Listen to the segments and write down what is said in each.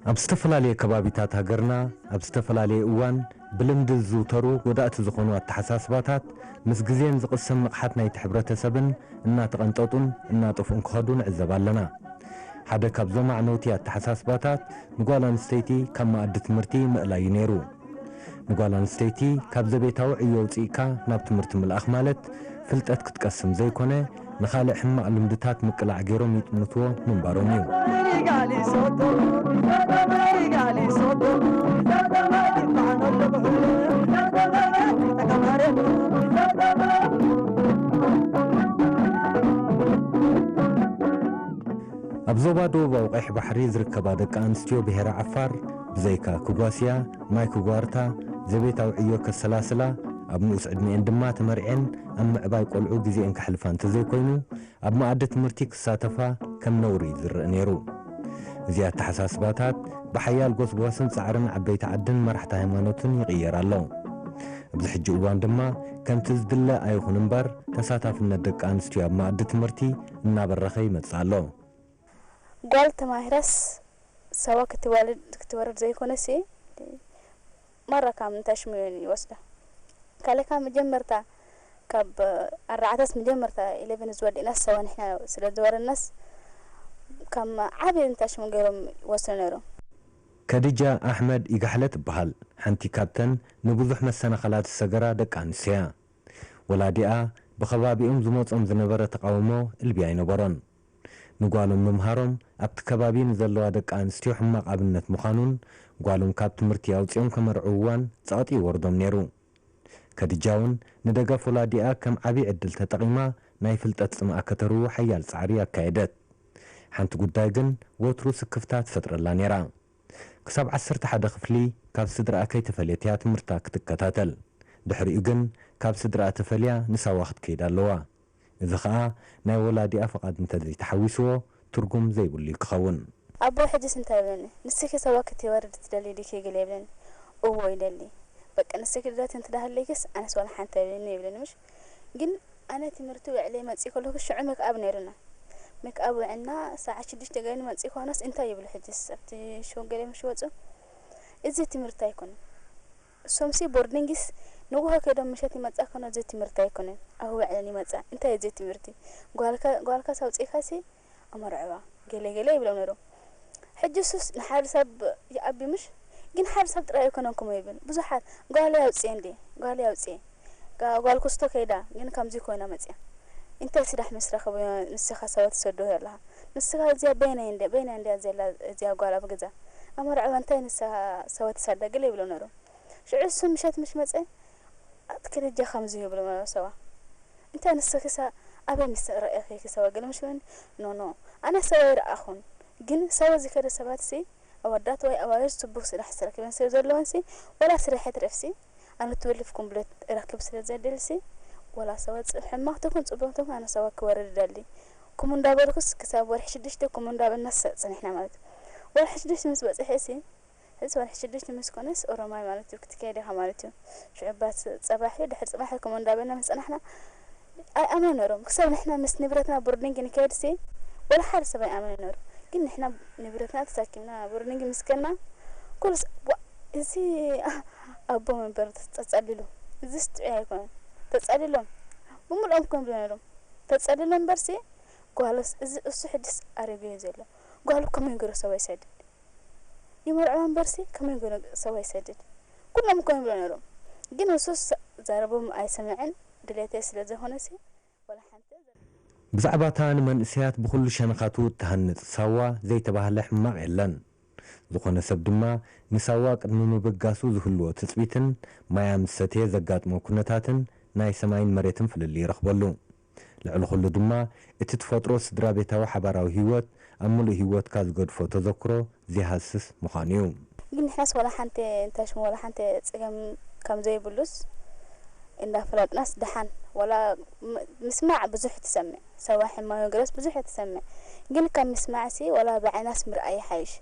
ኣብ ዝተፈላለየ ከባቢታት ሃገርና ኣብ ዝተፈላለየ እዋን ብልምዲ ዝዝውተሩ ጎዳእቲ ዝኾኑ ኣተሓሳስባታት፣ ምስ ግዜን ዝቕሰም ንቕሓት ናይቲ ሕብረተሰብን እናተቐንጠጡን እናጠፍኡን ክኸዱ ንዕዘብ ኣለና። ሓደ ካብዞም ኣዕነውቲ ኣተሓሳስባታት፣ ንጓል ኣንስተይቲ ካብ መኣዲ ትምህርቲ ምእላዩ ነይሩ። ንጓል ኣንስተይቲ ካብ ዘቤታዊ ዕዮ ኣውጺእካ ናብ ትምህርቲ ምልኣኽ ማለት፣ ፍልጠት ክትቀስም ዘይኮነ፣ ንኻልእ ሕማቕ ልምድታት ምቅላዕ ገይሮም ይጥምትዎ ምንባሮም እዩ። ኣብ ዞባ ደቡባዊ ቀይሕ ባሕሪ ዝርከባ ደቂ ኣንስትዮ ብሄረ ዓፋር፣ ብዘይካ ክጓስያ፣ ማይ ክጓርታ፣ ዘቤታዊ ዕዮ ከሰላስላ፣ ኣብ ንኡስ ዕድሚኤን ድማ ተመርዔን ኣብ ምዕባይ ቆልዑ ግዜኤን ከሕልፋ እንተዘይኮይኑ፣ ኣብ መኣዲ ትምህርቲ ክሳተፋ ከም ነውሪ ዝረአ ነይሩ። እዚ ኣተሓሳስባታት ብሓያል ጎስጓስን ጻዕርን ዓበይቲ ዓድን መራሕቲ ሃይማኖትን ይቕየር ኣሎ። ኣብዚ ሕጂ እዋን ድማ ከምቲ ዝድለ ኣይኹን እምበር፣ ተሳታፍነት ደቂ ኣንስትዮ ኣብ መኣዲ ትምህርቲ እናበረኸ ይመጽእ ኣሎ። ጓል ተማሂራስ ሰዋ ክትዋልድ፣ ክትወርድ ዘይኮነሲ፣ ማራ ካብ እንታይ ሽሙ ይወስዳ። ካልእ ካብ መጀመርታ፣ ካብ ኣርባዕተስ መጀመርታ ኢለቨን ዝወደእናስ ሰዋ ንሕና ስለ ዝወረድናስ፣ ካብ ዓቢ እንታይ ሽሙ ገይሮም ይወስዱ ነይሮም። ከድጃ ኣሕመድ ይጋሕለ ትበሃል። ሓንቲ ካብተን ንብዙሕ መሰናኸላት ዝሰገራ ደቂ ኣንስትዮ እያ። ወላዲኣ ብኸባቢኦም ዝመጾም ዝነበረ ተቓውሞ እልቢ ኣይነበሮን። ንጓሎም ምምሃሮም ኣብቲ ከባቢ ንዘለዋ ደቂ ኣንስትዮ ሕማቕ ኣብነት ምዃኑን፣ ጓሎም ካብ ትምህርቲ ኣውጺኦም ከመርዕውዋን ጸቕጢ ይወርዶም ነይሩ። ከድጃ እውን ንደገፍ ወላዲኣ ከም ዓቢ ዕድል ተጠቒማ ናይ ፍልጠት ጽምኣ ከተርዊ ሓያል ጻዕሪ ኣካየደት። ሓንቲ ጉዳይ ግን ወትሩ ስክፍታ ትፈጥረላ ነይራ። ክሳብ ዓሰርተ ሓደ ክፍሊ ካብ ስድራኣ ከይተፈልየት እያ ትምህርታ ክትከታተል። ድሕሪኡ ግን ካብ ስድራኣ ተፈልያ ንሳዋ ክትከይድ ኣለዋ። እዚ ኸኣ ናይ ወላዲኣ ፍቓድ እንተዘይተሓዊስዎ ትርጉም ዘይብሉ እዩ ክኸውን። ኣቦ ሕጅስ እንታይ ይብለኒ? ንስኺ ሰባ ክትወርድ ትደሊ ዲኺ? ገለ ይብለኒ። እዎ ይደሊ። በቃ ንስኺ ድሌት እንተ ደኣ ሃለይክስ ኣነስ ዋላ ሓንቲ ኣይብለኒ ይብለኒ ምሽ። ግን ኣነ ትምህርቲ ውዕለይ መጺእ ከለኹ ሽዑ ሜክኣብ ነይሩና። ሜክኣብ ውዕልና ሰዓት ሽዱሽተ ገይሩ መጺእ ከኾነስ እንታይ ይብሉ ሕጅስ ኣብቲ ሾው ገለ ምሽ ወጹ? እዚ ትምህርቲ ኣይኮነን። እሶምሲ ቦርዲንግስ ንጉሆ ከይዶም ምሸት ይመጻ ከኖ እዚ ትምህርቲ ኣይኮነን። ኣብ ውዕለን ይመጻ። እንታይ እዚ ትምህርቲ? ጓልካ፣ ጓልካስ ኣውጺእካሲ ኣመርዕዋ ገለ ገለ ይብሎም ነይሮም። ሕጂ እሱስ ንሓደ ሰብ ይኣቢ ምሽ? ግን ሓደ ሰብ ጥራይ ኣይኮነን ከምኡ ይብል። ብዙሓት ጓለይ ኣውጽኤ እንዴ፣ ጓለይ ኣውጽኤ። ጋ-፣ ጓል ኩስቶ ከይዳ ግን ከምዚ ኮይና መጽያ። እንታይ ስራሕ ምስ ረኸቡ ንስኻ ሰበ ትሰዶ ዘለኻ? ንስኻ እዚኣ በይነይ እንደ-፣ በይነይ እንድያ ዘላ እዚኣ ጓል ኣብ ገዛ። ኣመርዕዋ እንታይ ንስኻ ሰበ ትሰዳ ገለ ይብሎ ነይሮም። ሽዑ እሱ ምሸት ምሽ መጸ፣ ኣትክልጃ ከምዚ ይብሎ ሰባ። እንታይ ንስኺ ሰ-፣ ኣበይ ምስ ረኣኺ ሰባ ገለ ምሽ በለኒ። ኖ፣ ኖ፣ ኣነ ሰባ ይረኣኹን። ግን ሰባ ዝከደ ሰባትሲ ኣወዳት ወይ ኣዋልድ ጽቡቕ ስራሕ ረኪበን ስለ ዘለወንሲ፣ ወላ ስርሐት ረፍሲ፣ ኣነ ትወልፍኩም ብለት ረክብ ስለ ዘደልሲ፣ ወላ ሰባ ጽ-፣ ሕማቕ ትኹን ጽቡቕ ትኹን ኣነ ሰባ ክወርድ እደሊ። ኩሙ እንዳበልኩስ ክሳብ ወርሒ ሽዱሽተ ኩሙ እንዳበልና ሰ-፣ ጽኒሕና ማለት እዩ። ወርሒ ሽዱሽተ ምስ በጽሐሲ፣ እዚ ወርሒ ሽዱሽተ ምስ ኮነስ ኦሮማይ ማለት እዩ፣ ክትከይድ ኢኻ ማለት እዩ። ሽዑ ባት ጽባሕ እዩ፣ ድሕሪ ጽባሕ እዩ፣ ከምኡ እንዳበልና ምስ ጸናሕና፣ ኣይኣምኑን ነይሮም። ክሳብ ንሕና ምስ ንብረትና ቦርዲንግ ንከይድሲ፣ ወላ ሓደ ሰብ ኣይኣምኑን ነይሩ። ግን ንሕና ንብረትና ተሰኪምና ቦርዲንግ ምስ ከድና፣ ኩሉ ስ-፣ ዋ-፣ እዚ ኣቦ መንበር ተጸሊሉ፣ እዚስ ጥዑይ ኣይኮነን። ተጸሊሎም፣ ብምልኦም እኮ እዮም ዝብሉ ነይሮም። ተጸሊሎም እምበርሲ፣ ጓሎስ፣ እዚ እሱ ሕጅስ ኣረጊ እዩ ዘሎ። ጓሉ ከመይ ገይሩ ሰብ ኣይሰድድ? ይመርዕዋ እምበርሲ ከመይ ገይሩ ሰብ ኣይሰድድ? ኩሎም እኮ ይብሉ ነይሮም። ግን እሱስ ዛረቦም ኣይሰምዕን፣ ድሌተይ ስለ ዘይኮነሲ፣ ወላ ሓንቲ። ብዛዕባታ ንመንእሰያት ብኹሉ ሸነኻቱ እትሃንጽ ሳዋ ዘይተባህለ ሕማቕ የለን። ዝኾነ ሰብ ድማ ንሳዋ ቅድሚ ምብጋሱ ዝህልዎ ትጽቢትን ማያ ምስ ሰተየ ዘጋጥሞ ኩነታትን ናይ ሰማይን መሬትን ፍልልይ ይረኽበሉ። ልዕሊ ኩሉ ድማ እቲ ትፈጥሮ ስድራ ቤታዊ ሓባራዊ ህይወት ኣብ ምሉእ ህይወትካ ዝገድፎ ተዘክሮ ዘይሃስስ ምዃኑ እዩ። ግን ንሕናስ ዋላ ሓንቲ እንታይ ሽሙ ዋላ ሓንቲ ጸገም ከም ዘይብሉስ እንዳፈለጥናስ ደሓን ዋላ ም-፣ ምስማዕ ብዙሕ ትሰምዕ፣ ሰባ ሕማም ገለስ ብዙሕ ትሰምዕ። ግን ካብ ምስማዕሲ ዋላ ብዓይናስ ምርኣይ ይሓይሽ።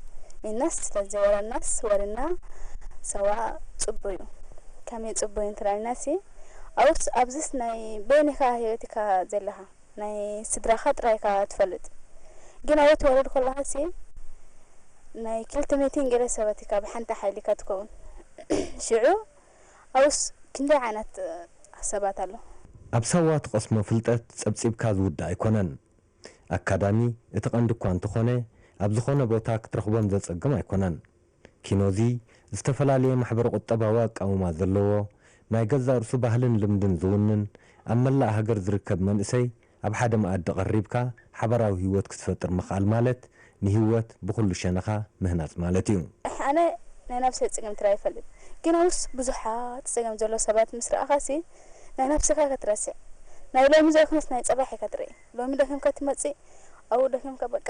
ኢልናስ ስለዘይወረናስ ወሪና ሳዋ ጽቡይ እዩ። ከመይ ጽቡይ እንተ ኢልናሲ፣ ኣብስ ኣብዝስ ናይ በይንኻ ህይወትካ ዘለኻ ናይ ስድራኻ ጥራይካ ትፈልጥ። ግን ኣብኡ ትወርድ ከለኻሲ ናይ ክልተ ሚእትን ገለ ሰባት ኢኻ ብሓንቲ ሓይሊካ ትከውን። ሽዑ ኣብስ ክንደይ ዓይነት ሰባት ኣሎ። ኣብ ሳዋ ትቐስሞ ፍልጠት ጸብጺብካ ዝውዳእ ኣይኮነን። ኣካዳሚ እቲ ቀንዲ እኳ እንተኾነ፣ ኣብ ዝኾነ ቦታ ክትረኽቦን ዘጸግም ኣይኮነን። ኪኖዚ ዝተፈላለየ ማሕበረ ቁጠባዊ ኣቃውማ ዘለዎ፣ ናይ ገዛእ ርእሱ ባህልን ልምድን ዝውንን፣ ኣብ መላእ ሃገር ዝርከብ መንእሰይ ኣብ ሓደ መኣዲ ቀሪብካ ሓባራዊ ህይወት ክትፈጥር ምኽኣል ማለት ንህይወት ብኹሉ ሸነኻ ምህናጽ ማለት እዩ። ኣነ ናይ ነብሰይ ጸገም ትራይ ይፈልጥ፣ ግን ኣውስ ብዙሓት ጸገም ዘሎ ሰባት ምስ ረኣኻሲ ናይ ነብስኻ ከትረስዕ፣ ናይ ሎሚ ዘይኮነስ ናይ ጽባሕ ኢኻ ትርኢ። ሎሚ ደኺምካ ትመጽእ፣ ኣብኡ ደኺምካ በቃ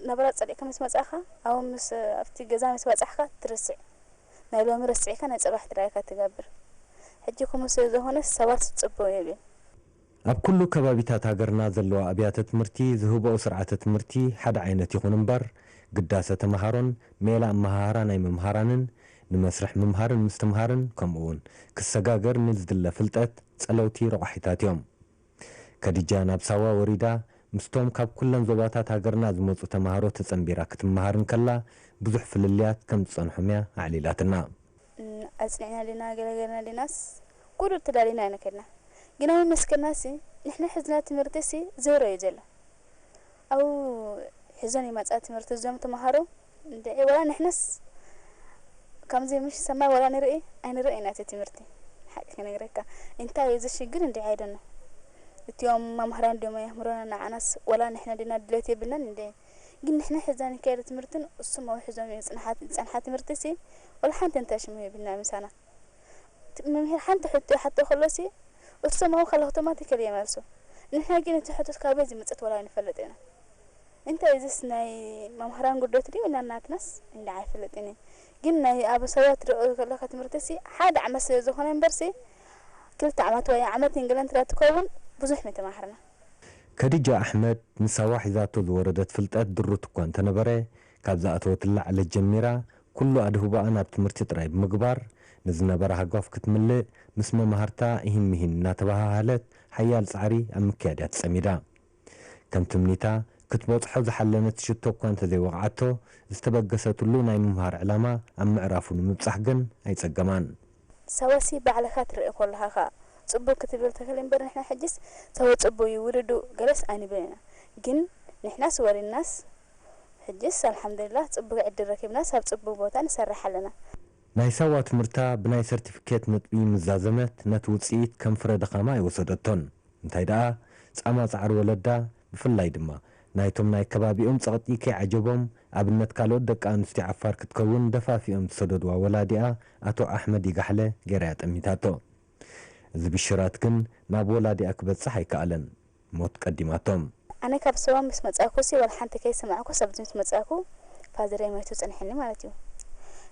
ናብራ ጸሊእካ ምስ መጻእኻ፣ ኣብኡ ምስ ኣብቲ ገዛ ምስ በጻሕካ ትርስዕ። ናይ ሎሚ ረሲዕካ ናይ ጽባሕ ጥራይ ኢኻ ትገብር። ሕጂ ከምኡ ስለ ዝኾነ ሰባት ጽቡቕ የብል። ኣብ ኩሉ ከባቢታት ሃገርና ዘለዋ ኣብያተ ትምህርቲ ዝህብኦ ስርዓተ ትምህርቲ ሓደ ዓይነት ይኹን እምበር፣ ግዳሰ ተመሃሮን ሜላ ኣመሃህራ ናይ መምሃራንን ንመስርሕ ምምሃርን ምስትምሃርን ከምኡ እውን ክሰጋገር ንዝድለ ፍልጠት ጸለውቲ ረቋሒታት እዮም። ከዲጃ ናብ ሳዋ ወሪዳ ምስቶም ካብ ኩለን ዞባታት ሃገርና ዝመጹ ተመሃሮ ተጸንቢራ ክትመሃር እንከላ ብዙሕ ፍልልያት ከም ዝጸንሖም እያ ኣዕሊላትና። ኣጽኒዕና ዲና ገለ ጌርና ዲናስ ኩሉ ተዳሊና ኢና ከድና። ግን ኣብ መስከናሲ ንሕና ሕዝና ትምህርትሲ ዜሮ እዩ ዘሎ። ኣብኡ ሕዞን ይመጻ ትምህርቲ እዞም ተመሃሮ እንድዒ ወላ ንሕናስ ከምዚ ምሽ ሰማይ ወላ ንርኢ ኣይንርኢ ኢና እቲ ትምህርቲ ሓቂ ክነግረካ እንታይ እዩ እዚ ሽግር እንድዒ ኣይደኖ እቲኦም መምህራን ድዮም ኣየምህሩና ንዓናስ ወላ ንሕና ዲና ድሌት የብልናን እንድዒ ግን ንሕና ሕዝና ንካየዶ ትምህርትን እሱም ኣብኡ ሕዞም ዝጸንሓ ትምህርትሲ ወላ ሓንቲ እንታይ ሽሙ የብልና ምሳና። መምህር ሓንቲ ሕቶ ይሓቶ ከሎሲ እሶም ኣብኡ ካልእ ኣውቶማቲካሊ ይመልሱ። ንሕና ግን እቲ ሕቶስ ካበይ ዝመጸት ወላ ኣይንፈልጥ ኢና። እንታይ እዚስ ናይ መምሃራን ጉድለት ድዩ ኢልና ናትናስ እንድዒ ኣይፈልጥን እየ። ግን ናይ ኣብ ኣሰዋ ትሪኦ ከለኻ ትምህርትሲ ሓደ ዓመት ስለ ዝኾነ እምበርሲ ክልተ ዓመት ወይ ዓመት እንግለን ትራ ትኸውን ብዙሕ ምተማህርና። ከዲጃ ኣሕመድ ንሳዋ ሒዛቶ ዝወረደት ፍልጠት ድሩት እኳ እንተነበረ ካብ ዝኣተወትላ ዕለት ጀሚራ ኩሉ ኣድህቦኣ ናብ ትምህርቲ ጥራይ ብምግባር፣ ንዝነበራ ሃጓፍ ክትምልእ ምስ መማህርታ ኢሂን ምሂን እናተበሃሃለት ሓያል ጻዕሪ ኣብ ምክያድ እያ ተጸሚዳ። ከም ትምኒታ ክትበጽሖ ዝሓለነት ሽቶ እኳ እንተዘይወቕዓቶ፣ ዝተበገሰትሉ ናይ ምምሃር ዕላማ ኣብ ምዕራፉ ንምብጻሕ ግን ኣይጸገማን። ሰበሲ ባዕልኻ ትርኢ ከለኻ ኸኣ ጽቡቕ ክትብል ትኽእል እምበር ንሕና ሕጅስ ሰበ ጽቡቕ እዩ ውድዱ ገለስ ኣይንብል ኢና። ግን ንሕናስ ወሪድናስ ሕጅስ ኣልሓምዱሊላህ ጽቡቕ ዕድል ረኺብናስ ኣብ ጽቡቕ ቦታ ንሰርሕ ኣለና። ናይ ሳዋ ትምህርታ ብናይ ሰርቲፊኬት ነጥቢ ምስ ዛዘመት ነቲ ውጽኢት ከም ፍረ ድኻማ ኣይወሰደቶን። እንታይ ደኣ ጻማ ጻዕሪ ወለዳ ብፍላይ ድማ ናይቶም ናይ ከባቢኦም ጸቕጢ ከይዓጀቦም ኣብነት ካልኦት ደቂ ኣንስትዮ ዓፋር ክትከውን ደፋፊኦም ዝሰደድዋ ወላዲኣ ኣቶ ኣሕመድ ይጋሕለ ገይራ'ያ ጠሚታቶ። እዚ ብሽራት ግን ናብ ወላዲኣ ክበጽሕ ኣይከኣለን። ሞት ቀዲማቶም። ኣነ ካብ ሰባ ምስ መጻእኩሲ ዋላ ሓንቲ ከይሰማዕኩስ ኣብዚ ምስ መጻእኩ ፋዘረይ ሞይቱ ጸኒሑኒ ማለት እዩ።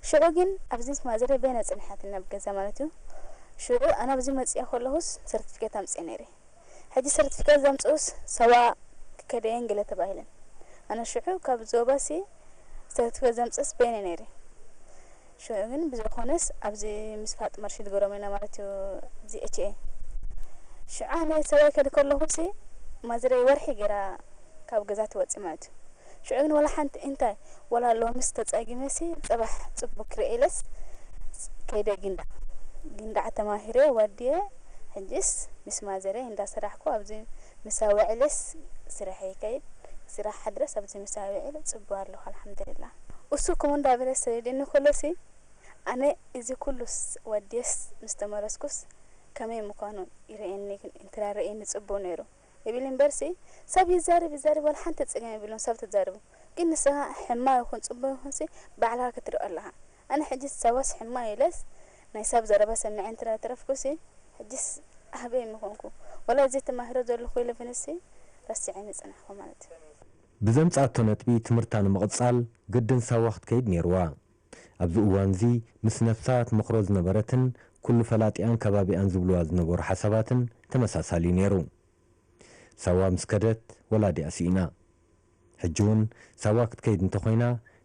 ሽዑ ግን ኣብዚ ምስ ማዘረይ በይና ጸኒሓትኒ ኣብ ገዛ ማለት እዩ። ሽዑ ኣነ ኣብዚ መጺኤ ከለኹስ ሰርቲፊኬት ኣምጺኤ ነይረ። ሕጂ ሰርቲፊኬት ዘምጽኡስ ሰባ ክከደየን ገለ ተባሂለን። ኣነ ሽዑ ካብ ዞባሲ ሰርቲፊኬት ዘምጽእስ በይነ ነይረ። ሽዑ ግን ብዘይኮነስ ኣብዚ ምስ ፋጥመ ርሺድ ገሮም ኢና ማለት እዩ ኣብዚ ኤች ኤ ሽዑ ኣነ ሰብኣይ ከድ ከለኹ ሲ ማዝረይ ወርሒ ገይራ ካብ ገዛ ትወፅእ ማለት እዩ። ሽዑ ግን ወላ ሓንቲ እንታይ ወላ ሎምስ ተፃጊመ ሲ ፅባሕ ፅቡቅ ክርኢ ኢለስ ከይደ ጊንዳዕ ጊንዳዕ ተማሂረ ወዲየ ሕጅስ ምስ ማዘረይ እንዳሰራሕኩ ኣብዚ ምሳ ውዕለስ ስራሐይ ይከይድ ስራሕ ሓድረስ ኣብዚ ምሳ ውዒለ ፅቡቅ ኣለኹ ኣልሓምዱሊላህ። እሱ ከምኡ እንዳበለ ሰዲዱኒ ከሎ ሲ ኣነ እዚ ኩሉስ ወድየስ ምስ ተመለስኩስ ከመይ ምዃኑ ይርእየኒ ግን እንተዳረእየኒ ጽቡቕ ነይሩ ይብል እምበርሲ ሰብ ይዛረብ ይዛረብ ዋላ ሓንቲ ጸገም የብሉን ሰብ ተዛርቡ ግን ንስኻ ሕማቕ ይኹን ጽቡቕ ይኹንሲ ባዕልኻ ክትሪኦ ኣለኻ ኣነ ሕጂ ሰባስ ሕማቕ ኢለስ ናይ ሰብ ዘረባ ሰሚዐ እንተዳተረፍኩሲ ሕጂስ ኣህበይ ምኾንኩ ወላ እዚ ተማሂሮ ዘለኹ ኢለ ብንሲ ረሲዐ ምጽናሕኩ ማለት እዩ። ብዘምጽኣቶ ነጥቢ ትምህርታ ንምቕጻል ግድን ሳዋ ክትከይድ ነይርዋ። ኣብዚ እዋንዚ ምስ ነብሳ ትመኽሮ ዝነበረትን ኩሉ ፈላጢኣን ከባቢኣን ዝብልዋ ዝነበሩ ሓሳባትን ተመሳሳሊ እዩ ነይሩ። ሳዋ ምስ ከደት ወላዲኣ ስኢና። ሕጂ እውን ሳዋ ክትከይድ እንተኾይና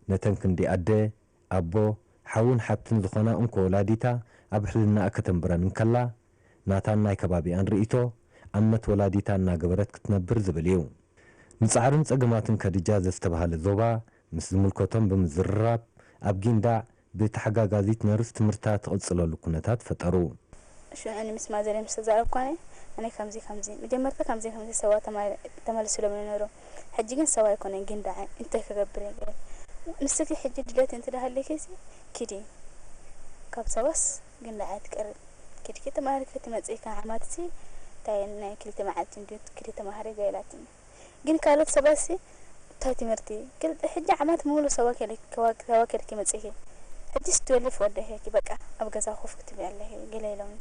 ነተን ክንዲ ኣደ፣ ኣቦ፣ ሓውን ሓብትን ዝኾና እንኮ ወላዲታ ኣብ ሕልናኣ ከተንብረን እንከላ፣ ናታን ናይ ከባቢኣን ርእይቶ ኣመት ወላዲታ እናገበረት ክትነብር ዝብል እዩ። ንጻዕርን ጸገማትን ከድጃ ዘስተብሃለ ዞባ ምስ ዝምልከቶም ብምዝርራብ፣ ኣብ ጊንዳዕ ብተሓጋጋዚት ነርስ ትምህርታ ትቕጽለሉ ኩነታት ፈጠሩ። ሽዑ ኣነ ምስ ማዘረይ ምስ ተዛረብኩ ኣነ፣ ኣነ ከምዚ ከምዚ፣ መጀመርታ ከምዚ ከምዚ ሰባ ተማ-፣ ተመልስሎም ነይሮም። ሕጂ ግን ሰባ ኣይኮነን ጊንዳዕ፣ እንታይ ክገብር እየ ገለ። ንስኺ ሕጂ ድሌት እንተ ደኣ ሃለኪ ሲ፣ ኪዲ። ካብ ሰባስ ጊንዳዕ ኣይትቀርብ። ኪድኪ ተማሂርኪ ትመጽኢ፣ ካብ ዓማትሲ እንታይ ናይ ክልተ መዓልቲ እንድዩ ኪዲ ተማሃሪ ገለ ኢላትኒ። ግን ካልኦት ሰባትሲ እንታይ ትምህርቲ? ክልተ፣ ሕጂ ዓመት ሙሉ ሰባ ከይደ-፣ ከዋ-፣ ሰባ ከይድኪ መጺእኪ። ሕጂስ ትወልፍ ወደሄኪ፣ በቃ ኣብ ገዛ ኮፍ ክትብሊ ኣለኺ፣ ገለ ኢሎምኒ።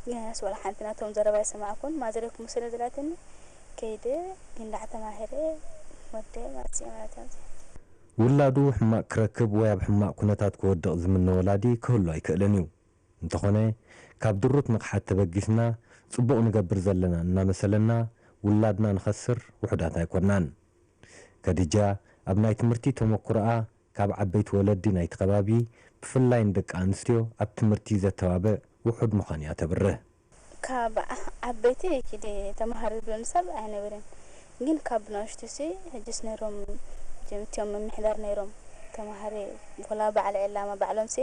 ግናስ ወላ ሓንቲ ናቶም ዘረባ ኣይሰማዕኩን። ማዘረይ ክምስለ ዝላትኒ፣ ከይደ ጊንዳዕ ተማሂረ ወደ መጺአ ማለት እዩ። ውላዱ ሕማቕ ክረክብ ወይ ኣብ ሕማቕ ኩነታት ክወድቕ ዝምነ ወላዲ ክህሉ ኣይክእልን እዩ። እንተኾነ፣ ካብ ድሩት ንቕሓት ተበጊስና፣ ጽቡቕ ንገብር ዘለና እናመሰለና፣ ውላድና ንኸስር ውሑዳት ኣይኮናን። ከዲጃ፣ ኣብ ናይ ትምህርቲ ተመኩሮኣ፣ ካብ ዓበይቲ ወለዲ ናይቲ ከባቢ፣ ብፍላይ ንደቂ ኣንስትዮ ኣብ ትምህርቲ ዘተባብዕ ውሑድ ምዃኑ እያ ተብርህ። ካብ ዓ-፣ ዓበይቲ ኪዲ ተማሃሪ ዝብለኒ ሰብ ኣይነበረን። ግን ካብ ንኣሽቱሲ፣ ሕጅስ ነይሮም፣ ጀምትዮም ምምሕዳር ነይሮም ተማሃሪ፣ ወላ በዓል ዕላማ ባዕሎምሲ፣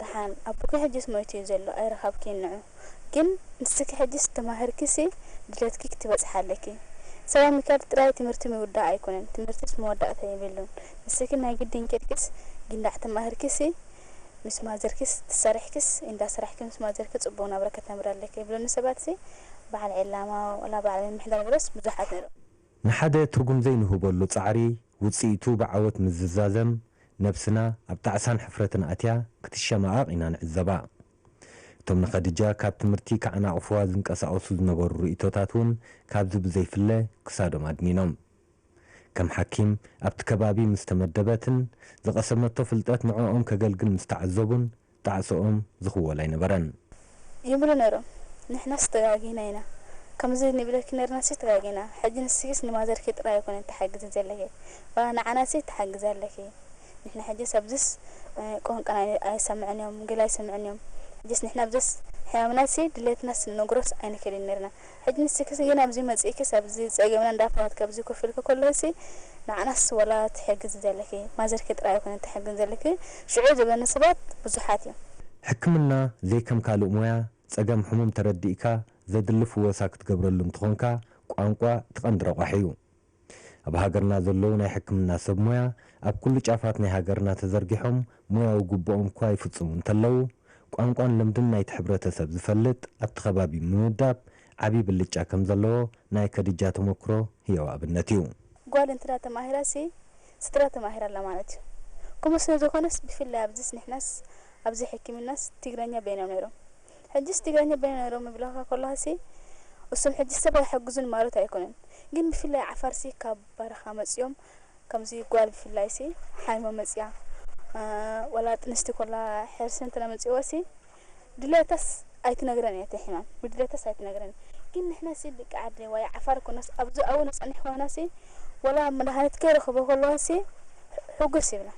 ደሓን ኣቦኪ ሕጅስ ሞይቱ እዩ ዘሎ፣ ኣይረኸብክን ንዑ። ግን ንስኪ ሕጅስ ተማሂርኪሲ ድሌትኪ ክትበጽሒ ኣለኪ። ሰባ ሚካኤል ጥራይ ትምህርቲ ምውዳእ ኣይኮነን፣ ትምህርትስ መወዳእታ የብሉን። ንስኪ ናይ ግድን ኬድክስ ጊንዳዕ ተማሂርኪሲ፣ ምስ ማዘርኪስ ትሰርሕክስ፣ እንዳሰራሕኪ ምስ ማዘርኪ ጽቡቕ ናብራ ከተንብሪ ኣለኪ ይብሉኒ ሰባትሲ፣ በዓል ዕላማ ወላ በዓል ምምሕዳር ገለስ ብዙሓት ነይሮም። ንሓደ ትርጉም ዘይንህበሉ ጻዕሪ፣ ውጽኢቱ ብዓወት ምዝዛዘም፣ ነብስና ኣብ ጣዕሳን ሕፍረትን ኣትያ ክትሸማቐቕ ኢና ንዕዘባ። እቶም ንኸድጃ ካብ ትምህርቲ ከዓናቕፍዋ ዝንቀሳቐሱ ዝነበሩ ርእይቶታት እውን ካብዚ ብዘይፍለ ክሳዶም ኣድኒኖም። ከም ሓኪም ኣብቲ ከባቢ ምስ ተመደበትን ዝቐሰመቶ ፍልጠት ንዕኦም ከገልግል ምስ ተዓዘቡን ጣዕስኦም ዝኽወል ኣይነበረን። ይብሉ ነይሮም፣ ንሕናስ ተጋጊና ኢና። ከምዚ ንብለኪ ነርናሲ ተጋጊና። ሕጂ ንስኪስ ንማዘርኪ ጥራይ ኣይኮነን ትሓግዚ ዘለኪ። ዋላ ንዓናሲ ትሓግዚ ኣለኪ። ንሕና ሕጂስ ኣብዚስ፣ እ፣ ቋንቋና ኣይ-፣ ኣይሰምዕን እዮም፣ ገለ ኣይሰምዕን እዮም። ሕጂስ ንሕና ኣብዚስ ሕማምናሲ ድሌትናስ ንነግሮስ ኣይንክእልን ነርና። ሕጂ ንስኪስ ግን ኣብዚ መጺእኪስ ኣብዚ ጸገምና እንዳፈለጥኪ ኣብዚ ኮፍ ኢልኪ ከለኪሲ ንዓናስ ወላ ትሕግዚ ዘለኪ፣ ማዘርኪ ጥራይ ኣይኮነን ትሕግዚ ዘለኪ፣ ሽዑ ዝብለኒ ሰባት ብዙሓት እዮም። ሕክምና ዘይከም ካልእ ሞያ፣ ጸገም ሕሙም ተረዲእካ ዘድሊ ፍወሳ ክትገብረሉ እንተኾንካ፣ ቋንቋ እቲ ቀንዲ ረቋሒ እዩ። ኣብ ሃገርና ዘለዉ ናይ ሕክምና ሰብ ሞያ ኣብ ኩሉ ጫፋት ናይ ሃገርና ተዘርጊሖም ሞያዊ ግቡኦም እኳ ይፍጽሙ እንተለዉ፣ ቋንቋን ልምድን ናይቲ ሕብረተሰብ ዝፈልጥ ኣብቲ ከባቢ ምምዳብ ዓቢ ብልጫ ከም ዘለዎ ናይ ከድጃ ተመክሮ ህያው ኣብነት እዩ። ጓል እንተ ተማሂራሲ ስድራ ተማሂራ ኣላ ማለት እዩ። ከምኡ ስለ ዝኾነስ ብፍላይ ኣብዚስ ንሕናስ ኣብዚ ሕክምናስ ትግርኛ በይኖም ነይሮም። ሕጅስ ትግርኛ በይኖም ነይሮም ይብለካ ከለኻሲ እሶም ሕጂ ሰብ ኣይሕግዙን ማለት ኣይኮነን። ግን ብፍላይ ዓፋርሲ ካብ በረኻ መጺኦም ከምዚ ጓል ብፍላይሲ ሓይሞ መጺኣ፣ እ፣ ወላ ጥንስቲ ኮላ ሕርሲ እንተ መጺእዋሲ ድሌታስ ኣይትነግረን እያ፣ እቲ ሕማም ብድሌታስ ኣይትነግረን። ግን ንሕናሲ ደቂ ዓዲ ወይ ዓፋር ኮነስ ኣብዚ ኣብኡ ንጸንሕ ኮናሲ ወላ መድሃኒት ከይረኸቦ ከለዋሲ ሕጉስ ይብላ።